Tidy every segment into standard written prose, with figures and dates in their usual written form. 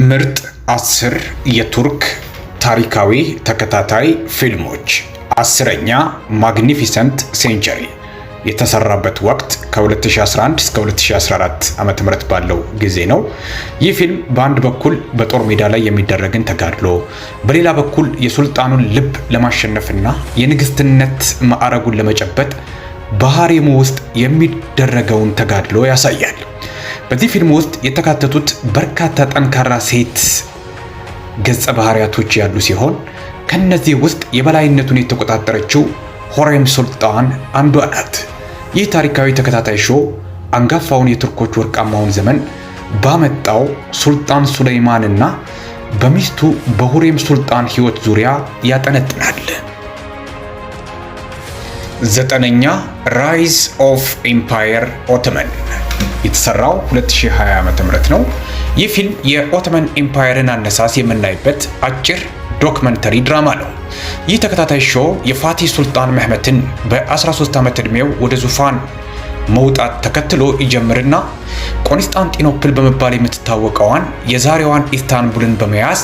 ምርጥ 10 የቱርክ ታሪካዊ ተከታታይ ፊልሞች። 10ኛ፣ Magnificent Century። የተሰራበት ወቅት ከ2011 እስከ 2014 ዓ.ም ባለው ጊዜ ነው። ይህ ፊልም በአንድ በኩል በጦር ሜዳ ላይ የሚደረግን ተጋድሎ፣ በሌላ በኩል የሱልጣኑን ልብ ለማሸነፍና የንግስትነት ማዕረጉን ለመጨበጥ በሐሬሙ ውስጥ የሚደረገውን ተጋድሎ ያሳያል። በዚህ ፊልም ውስጥ የተካተቱት በርካታ ጠንካራ ሴት ገጸ ባህሪያቶች ያሉ ሲሆን፣ ከነዚህ ውስጥ የበላይነቱን የተቆጣጠረችው ሆሬም ሱልጣን አንዷ ናት። ይህ ታሪካዊ ተከታታይ show አንጋፋውን የቱርኮች ወርቃማውን ዘመን ባመጣው ሱልጣን ሱለይማንና በሚስቱ በሁሬም ሱልጣን ሕይወት ዙሪያ ያጠነጥናል። ዘጠነኛ፣ Rise of Empire Ottoman። የተሰራው 2020 ዓ.ም ነው። ይህ ፊልም የ Ottoman Empire ን አነሳስ የምናይበት አጭር documentary ድራማ ነው። ይህ ተከታታይ show የፋቲህ ሱልጣን መህመትን በ13 ዓመት ዕድሜው ወደ ዙፋን መውጣት ተከትሎ ይጀምርና ቆንስጣንጢኖፕል በመባል የምትታወቀዋን የዛሬዋን ኢስታንቡልን በመያዝ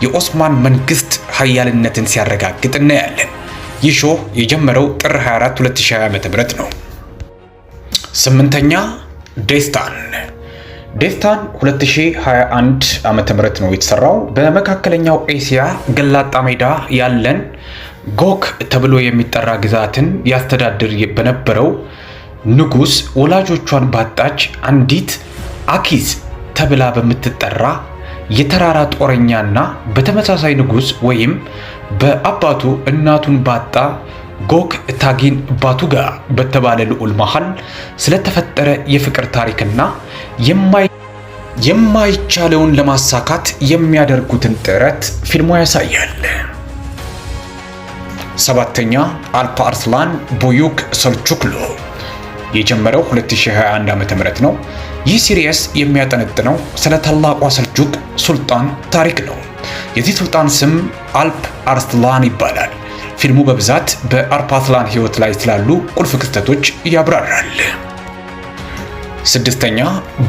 የኦስማን መንግስት ሀያልነትን ሲያረጋግጥ እናያለን። ይህ show የጀመረው ጥር 24 2020 ዓ.ም ነው። ስምንተኛ፣ ዴስታን። ዴስታን 2021 ዓ.ም ነው የተሰራው። በመካከለኛው ኤስያ ገላጣ ሜዳ ያለን ጎክ ተብሎ የሚጠራ ግዛትን ያስተዳድር በነበረው ንጉስ ወላጆቿን ባጣች አንዲት አኪዝ ተብላ በምትጠራ የተራራ ጦረኛና በተመሳሳይ ንጉስ ወይም በአባቱ እናቱን ባጣ ጎክ ታጊን ባቱጋ በተባለ ልዑል መሃል ስለተፈጠረ የፍቅር ታሪክና የማይቻለውን ለማሳካት የሚያደርጉትን ጥረት ፊልሙ ያሳያል። ሰባተኛ፣ አልፕ አርስላን ቦዩክ ሰልቹክሉ። የጀመረው 2021 ዓ.ም ነው። ይህ series የሚያጠነጥነው ስለ ታላቋ ሰልጁክ ሱልጣን ታሪክ ነው። የዚህ ሱልጣን ስም አልፕ አርስላን ይባላል። ፊልሙ በብዛት በአልፕ አርስላን ሕይወት ላይ ስላሉ ቁልፍ ክስተቶች ያብራራል። ስድስተኛ፣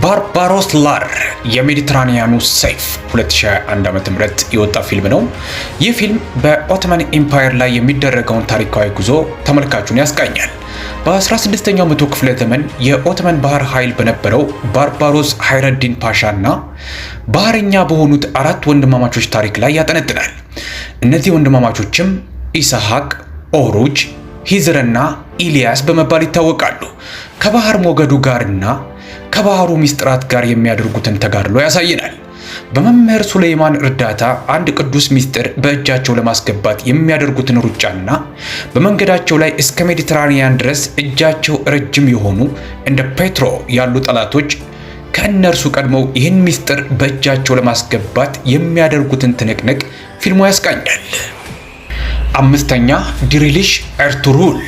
ባርባሮስላር የሜዲትራኒያኑ ሰይፍ። 2021 ዓ.ም የወጣ ፊልም ነው። ይህ ፊልም በ Ottoman Empire ላይ የሚደረገውን ታሪካዊ ጉዞ ተመልካቹን ያስቃኛል። በ16ኛው መቶ ክፍለ ዘመን የኦቶማን ባህር ኃይል በነበረው ባርባሮስ ሃይረዲን ፓሻ እና ባህረኛ በሆኑት አራት ወንድማማቾች ታሪክ ላይ ያጠነጥናል። እነዚህ ወንድማማቾችም ኢስሐቅ፣ ኦሩጅ፣ ሂዝርና ኢልያስ በመባል ይታወቃሉ። ከባህር ሞገዱ ጋርና ከባህሩ ሚስጥራት ጋር የሚያደርጉትን ተጋድሎ ያሳየናል። በመምህር ሱሌይማን እርዳታ አንድ ቅዱስ ሚስጥር በእጃቸው ለማስገባት የሚያደርጉትን ሩጫና በመንገዳቸው ላይ እስከ ሜዲትራኒያን ድረስ እጃቸው ረጅም የሆኑ እንደ ፔትሮ ያሉ ጠላቶች ከእነርሱ ቀድመው ይህን ሚስጥር በእጃቸው ለማስገባት የሚያደርጉትን ትንቅንቅ ፊልሙ ያስቃኛል። አምስተኛ፣ ዲሪሊሽ ኤርቱሩል።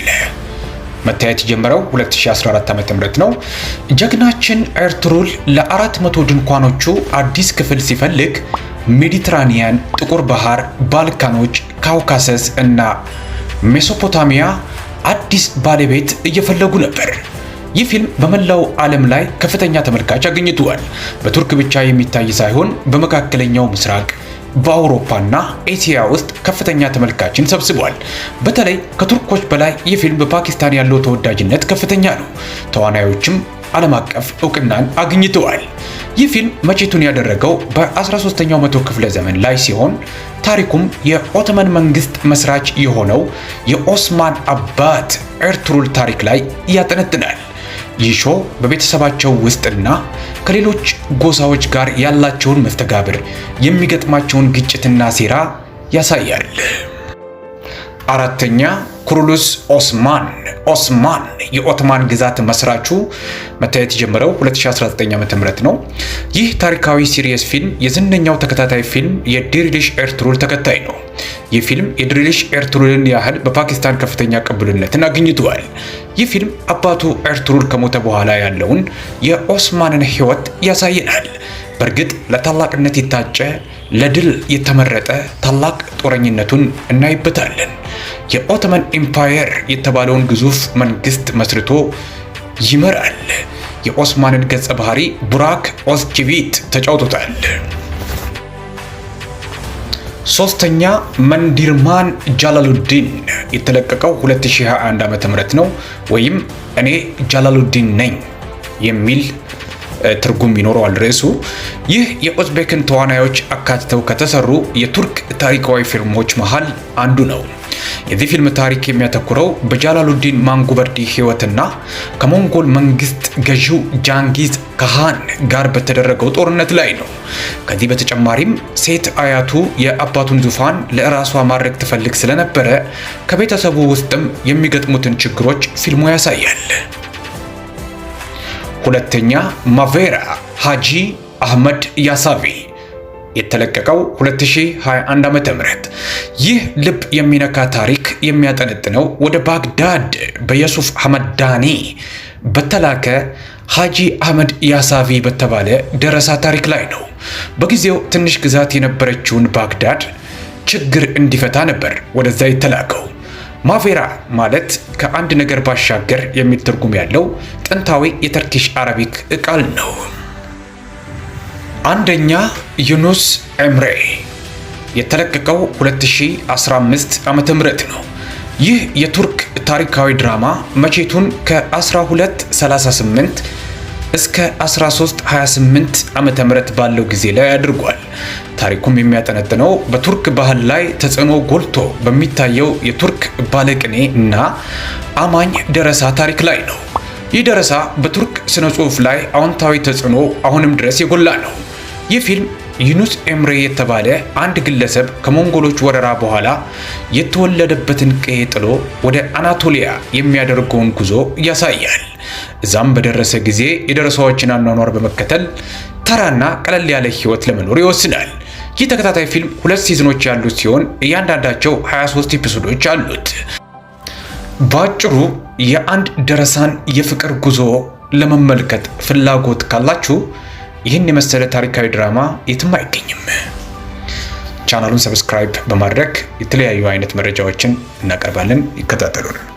መታየት የጀመረው 2014 ዓ.ም ነው። ጀግናችን ኤርቱሩል ለ400 ድንኳኖቹ አዲስ ክፍል ሲፈልግ ሜዲትራኒያን፣ ጥቁር ባህር፣ ባልካኖች፣ ካውካሰስ እና ሜሶፖታሚያ አዲስ ባለቤት እየፈለጉ ነበር። ይህ ፊልም በመላው ዓለም ላይ ከፍተኛ ተመልካች አግኝቷል። በቱርክ ብቻ የሚታይ ሳይሆን በመካከለኛው ምስራቅ፣ በአውሮፓና ኤሲያ ውስጥ ከፍተኛ ተመልካችን ሰብስቧል። በተለይ ከቱርኮች በላይ ይህ ፊልም በፓኪስታን ያለው ተወዳጅነት ከፍተኛ ነው። ተዋናዮችም ዓለም አቀፍ እውቅናን አግኝተዋል። ይህ ፊልም መቼቱን ያደረገው በ13ኛው መቶ ክፍለ ዘመን ላይ ሲሆን፣ ታሪኩም የኦቶማን መንግስት መስራች የሆነው የኦስማን አባት ኤርቱሩል ታሪክ ላይ ያጠነጥናል። ይህ show በቤተሰባቸው ውስጥና ከሌሎች ጎሳዎች ጋር ያላቸውን መስተጋብር፣ የሚገጥማቸውን ግጭትና ሴራ ያሳያል። አራተኛ፣ ኩሩሉስ ኦስማን። ኦስማን የኦቶማን ግዛት መስራቹ መታየት የጀመረው 2019 ዓ.ም ነው። ይህ ታሪካዊ series ፊልም የዝነኛው ተከታታይ ፊልም የዲሪሊሽ ኤርትሩል ተከታይ ነው። ይህ ፊልም የዲሪሊሽ ኤርትሩልን ያህል በፓኪስታን ከፍተኛ ቅቡልነትን አግኝቷል። ይህ ፊልም አባቱ ኤርትሩል ከሞተ በኋላ ያለውን የኦስማንን ሕይወት ያሳየናል። በእርግጥ ለታላቅነት የታጨ፣ ለድል የተመረጠ ታላቅ ጦረኝነቱን እናይበታለን። የ Ottoman Empire የተባለውን ግዙፍ መንግስት መስርቶ ይመራል። የኦስማንን ገጸ ባህሪ ቡራክ ኦዝቺቪት ተጫውቶታል። ሶስተኛ መንዲርማን ጃላሉዲን የተለቀቀው 2021 ዓ.ም ነው። ወይም እኔ ጃላሉዲን ነኝ የሚል ትርጉም ይኖረዋል ርዕሱ። ይህ የኡዝቤክን ተዋናዮች አካትተው ከተሰሩ የቱርክ ታሪካዊ ፊልሞች መሃል አንዱ ነው። የዚህ ፊልም ታሪክ የሚያተኩረው በጃላሉዲን ማንጉበርዲ ሕይወትና ከሞንጎል መንግስት ገዢው ጃንጊዝ ካሃን ጋር በተደረገው ጦርነት ላይ ነው። ከዚህ በተጨማሪም ሴት አያቱ የአባቱን ዙፋን ለራሷ ማድረግ ትፈልግ ስለነበረ ከቤተሰቡ ውስጥም የሚገጥሙትን ችግሮች ፊልሙ ያሳያል። ሁለተኛ ማቬራ ሃጂ አህመድ ያሳቪ የተለቀቀው 2021 ዓ.ም። ይህ ልብ የሚነካ ታሪክ የሚያጠነጥነው ወደ ባግዳድ በየሱፍ ሐመዳኒ በተላከ ሃጂ አህመድ ያሳቪ በተባለ ደረሳ ታሪክ ላይ ነው። በጊዜው ትንሽ ግዛት የነበረችውን ባግዳድ ችግር እንዲፈታ ነበር ወደዛ የተላከው። ማቬራ ማለት ከአንድ ነገር ባሻገር የሚል ትርጉም ያለው ጥንታዊ የ Turkish Arabic ቃል ነው። አንደኛ ዩኑስ ኤምሬ የተለቀቀው 2015 ዓ.ም ነው። ይህ የቱርክ ታሪካዊ ድራማ መቼቱን ከ1238 እስከ 1328 ዓ.ም ባለው ጊዜ ላይ አድርጓል። ታሪኩም የሚያጠነጥነው በቱርክ ባህል ላይ ተጽዕኖ ጎልቶ በሚታየው የቱርክ ባለቅኔ እና አማኝ ደረሳ ታሪክ ላይ ነው። ይህ ደረሳ በቱርክ ስነ ጽሑፍ ላይ አዎንታዊ ተጽዕኖ አሁንም ድረስ የጎላ ነው። ይህ ፊልም ዩኑስ ኤምሬ የተባለ አንድ ግለሰብ ከሞንጎሎች ወረራ በኋላ የተወለደበትን ቀዬ ጥሎ ወደ አናቶሊያ የሚያደርገውን ጉዞ ያሳያል። እዛም በደረሰ ጊዜ የደረሳዎችን አኗኗር በመከተል ተራና ቀለል ያለ ሕይወት ለመኖር ይወስናል። ይህ ተከታታይ ፊልም ሁለት season ኦች ያሉት ሲሆን እያንዳንዳቸው 23 episode ኦች አሉት። በአጭሩ የአንድ ደረሳን የፍቅር ጉዞ ለመመልከት ፍላጎት ካላችሁ ይህን የመሰለ ታሪካዊ ድራማ የትም አይገኝም። ቻናሉን subscribe በማድረግ የተለያዩ አይነት መረጃዎችን እናቀርባለን። ይከታተሉን።